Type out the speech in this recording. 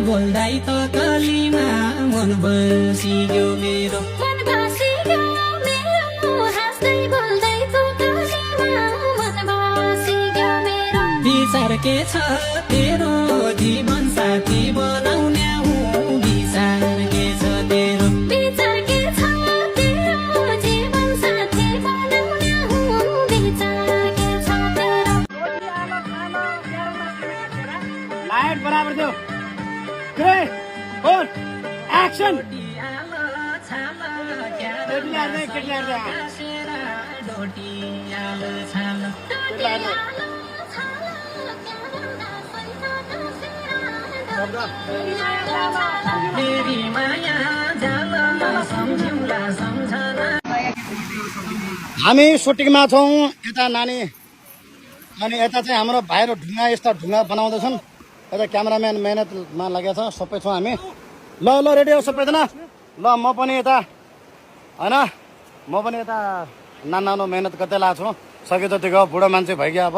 बोल्दै त कलीमा मन बसियो मेरो विचार के छ तेरो जीवन साथी बनाउने विचार के छ तेरो लाइट बराबर दो 3 4 एक्सन हामी सुटिङमा छौँ यता नानी अनि यता चाहिँ हाम्रो भाइहरू ढुङ्गा यस्ता ढुङ्गा बनाउँदैछन् यता क्यामेराम्यान मेहनतमा लागेको छ सबै छौँ हामी ल रेडी हो सबैजना ल म पनि यता होइन म पनि यता नानो मेहनत गर्दै लाएको छु सके जतिको बुढो मान्छे भइगयो अब